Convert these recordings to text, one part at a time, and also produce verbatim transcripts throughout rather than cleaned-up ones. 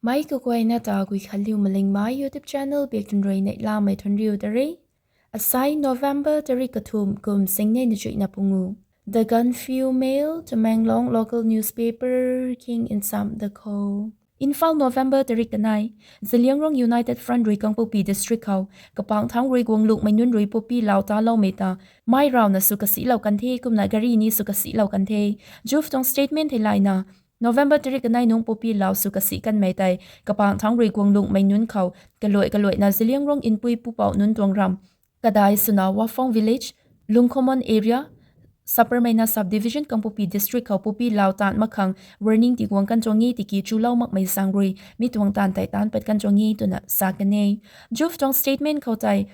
Mei kaguayna ta Guikhanliu Malingmei YouTube channel biak tun rui neihlamei thuanriu ta re. Asai November tarik kathumh kum singnei na chuihna pungu. The Gaanphiu Mail, Tamenglong local newspaper khang nsam da kho. Imphal, November tarik kanei. Zeliangrong United Front rui Kangpokpi District khou kapangthangc rui guanglungmei nunc rui poppy lau taloumei ta mei rawna sw kasilou kan the, kumna gari ni sw kasilou kan the. Juv tuang statement theilayna, November tarik kanei nungc poppy lau sw kasi kanmei tei kapangthangc rui guanglungmei nunc khou kaluai kaluaina Zeliangrong Inpui pupouc nunc tuang ram kadai swna Wafong Village, Lungkhomon area, Saparmeina Subdivision, Kangpokpi District khou poppy lau taanc mak khang warning tiguang kan tuang e, tiki chulou makmei zaeng rui mi tuang taanv tei taanc pat kan tuang e twna sa kan e. Juv tuang statement khou tei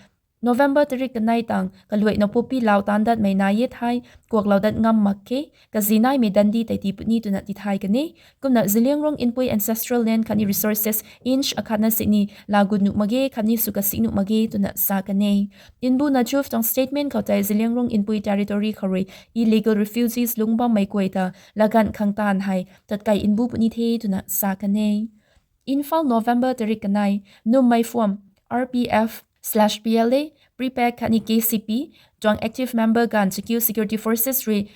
November tarik kanei tang kaluaina poppy lau taanc datmei nai e thei, kuaklou dat ngam mak khe, kazi naimei dandi tei tii puni twna tithay kan e. Kumna Zeliangrong Inpui Ancestral Land khatni Resources inch akhatna sini lagut nuh mak ge khatni sw kasi nuh mak ge twna sa kan e. Mbuna Juv tuang statement khou tei Zeliangrong Inpui territory khou rui illegal refugees lungc bammei guay ta laganv khang taanv hei tatkei mbu puni the twna sa kan e. Imphal, November tarik kanei. Nummei Phuam, R P F slash P L A, Prepaid khatni K C P tuang active member ganv chakiu security forces rui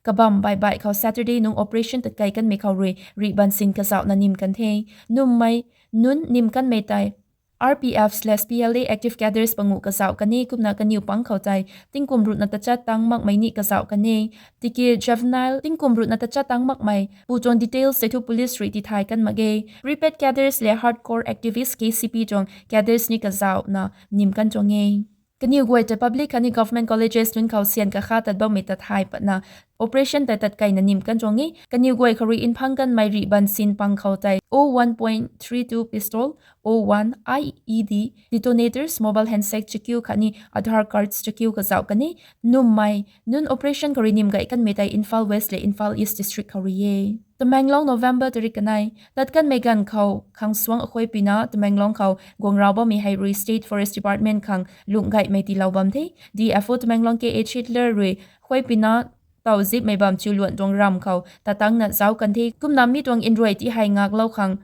kabamv baih baih khou Saturday nungc operation tatkei kanmei khou rui rih bansin kazauhna nim kan the. Nummei nunc nim kanmei tei R P F slash P L A active cadres panguh kazauh kan e, kumna kaniw pang khou tei tingkum ruhna tachat tang makmei ni kazauh kan e. Tiki juvenile tingkum ruhna tachat tang makmei pu tuang details tei thu police rui tithay kan mak ge. Prepaid cadres le hardcore activist K C P tuang cadres ni kazauhna nim kan tuang e. Kaniw guay tei public khatni government colleges nunc khou syan kakha tat bammei ta thay patna operation tei tatkeina nim kan tuang e. Kaniw guay khou rui nphang kanmei rih bansin pang khou tei O one point three two pistol, O one, I E D, detonators, mobile handset chakiu khatni Aadhaar cards chakiu kazauh kan e. Nummei nunc operation khou rui nim gay kanmei tei Imphal West le Imphal East district khou rui e. Tamenglong, November tarik kanei. Tat kanmei ganv khou khang suang akhuaipuina Tamenglong khou guangrau bammei hei rui State Forest Department khang lungh gaymei tiilou bam the. D F O Tamenglong K H Hitler rui khuaipuina tow zipmei bam Chiuluan tuang ram khou tatangna zauc kan the. Kumna mi tuang nruai ti hei ngaklou khang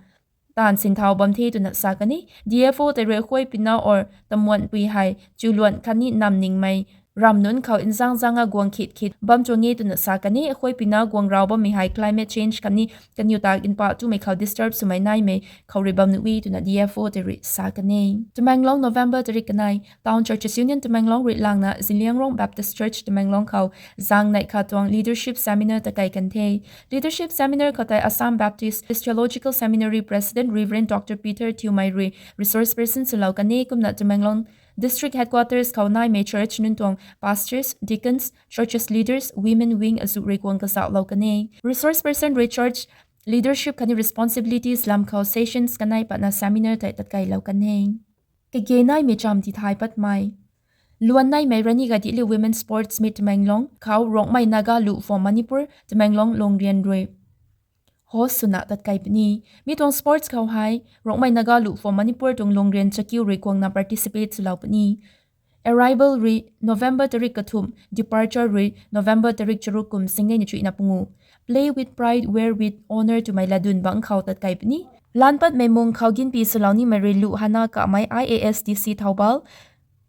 taanv sinthau bam the twna sa kan e. D F O tei rui khuaipuina or tamuanpui hei Chiuluan khatni namningmei ram nunc khou nzang zanga guang khit khit bam tuang e twna sa kan e. Khuaipuina guangrau bammei hei climate change khatni kaniw tak npa tumei khou disturb swmei naimei khou rui bam nuh e twna D F O tei rui sa kan e. Tamenglong, November tarik kanei. Town Churches Union Tamenglong rui langna Zeliangrong Baptist Church Tamenglong khou zaeng neih khat tuang leadership seminar tatkei kan the. Leadership seminar khou tei Assam Baptist Theological Seminary President Reverend Doctor Peter Thiumei rui resource person swlou kan e, kumna Tamenglong District Headquarters khou naimei church nunc tuang pastors, deacons, churches leaders, women wing azuh rui guang kazauhlou kan e. Resource person rui church leadership khatni responsibilities lam khou sessions kanei patna seminar tei tatkeilou kan e. Kage naimei cham tithay patmei. Luan naimei Rani Gaidinliu Women Sports Meet Tamenglong khou Rongmei Naga Lu for Manipur Tamenglong Lungrian rui host swna tatkei puni. Mi tuang sports khou hei Rongmei Naga Lu for Manipur tuang Lungrian chakiu rui guangna participate swlou puni. Arrival rui November tarik kathumh, departure rui November tarik charuk kum singnei na chuihna pungu. Play with pride, wear with honor twmei latdyn bangc khou tatkei puni. Laanc patmei mung khou ginpi swlou nimei rui Lu Hana Kamei, I A S D C Thoubal,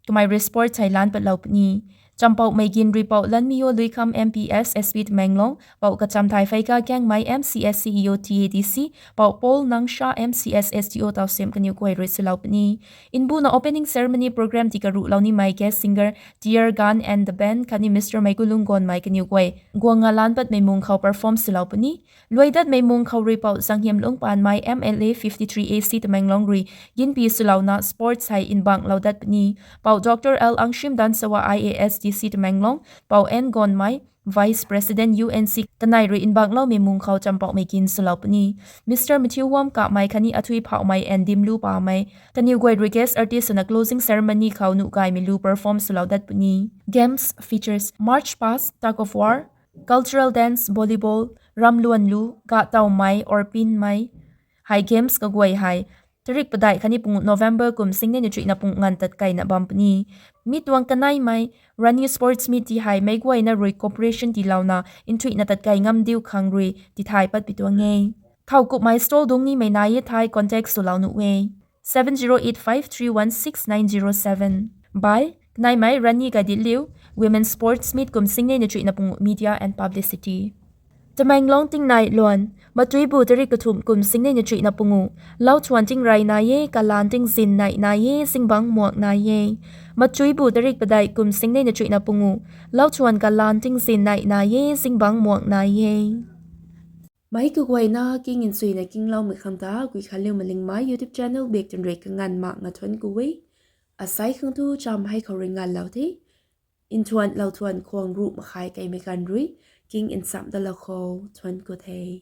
kamei rui sports hei laanc patlou puni. Champouhmei gin rui Pou Lanmiyo Luikham, M P S, S P Tamenglong, Pou Kachamthai Pheika Kengmei, M C S, C E O, T A D C, Pou Paul Nangsha, M C S, S D O Tawsem kaniw guay rui swlou puni. Mbuna opening ceremony program tikaruhlou nimei guest singer Tear Gun and the Band khatni Mister Meikulung Gonmei kaniw guay guangna laanc patmei mung khou perform swlou puni. Luaidatmei mung khou rui Pou Zanghiam Lungpanmei, M L A fifty three A C Tamenglong rui ginpi swlouna sports hei nbanglou dat puni. Pou Doctor L Angshim Dansawa, I A S D C Tamenglong, Pou N Gonmei, Vice President U N C kanei rui nbangloumei mung khou champouhmei gin swlou puni. Mister Mathiu Wam Kamei khatni Athui Phauhmei and Dimlu Pamei kaniw guay rui guest artist swna closing ceremony khou nuh gaymei lu perform swlou dat puni. Games features: march past, tug of war, cultural dance, volleyball, ramluan lu, gah tawmei or pinmei. Hei games kaguay hei tarik padeih khatni pungu November kum singnei na chuihna pungu nganv tatkeina bam puni. Mi tuang kaneimei Rani Sports Meet ti hei meic guayna rui cooperation tiilouna nthuihna tatkei ngam diu khang rui tithay patpi tuang e. Khou kummei stall dungc nimei nai e thei contact swlou nuh e. Seven zero eight five three one six nine zero seven. By Kanaimei Rani Gaditliu, Women Sports Meet kum singnei na chuihna pungu, Media and Publicity. Tamenglong tingnai luan, matuibu tarik kathumh kum singnei na chuihna pungu, lauthuan tingrey nai e, kalan tingzin nei nai e, zingbangc muak nai e. Matuibu tarik padeih kum singnei na chuihna pungu, lauthuan kalan tingzin nei nai e, zingbangc muak nai e. Meic kaguayna king nchuina kingloumei khang ta Guikhanliu Malingmei YouTube channel bak twn rui kanganv makna thuanc ku e. Asei khang tu cham hei khou rui nganvlou the. Nthuan lauthuan khwang ruh makhai keimei ganv rui king nchamh dalou khou thuanc ku the.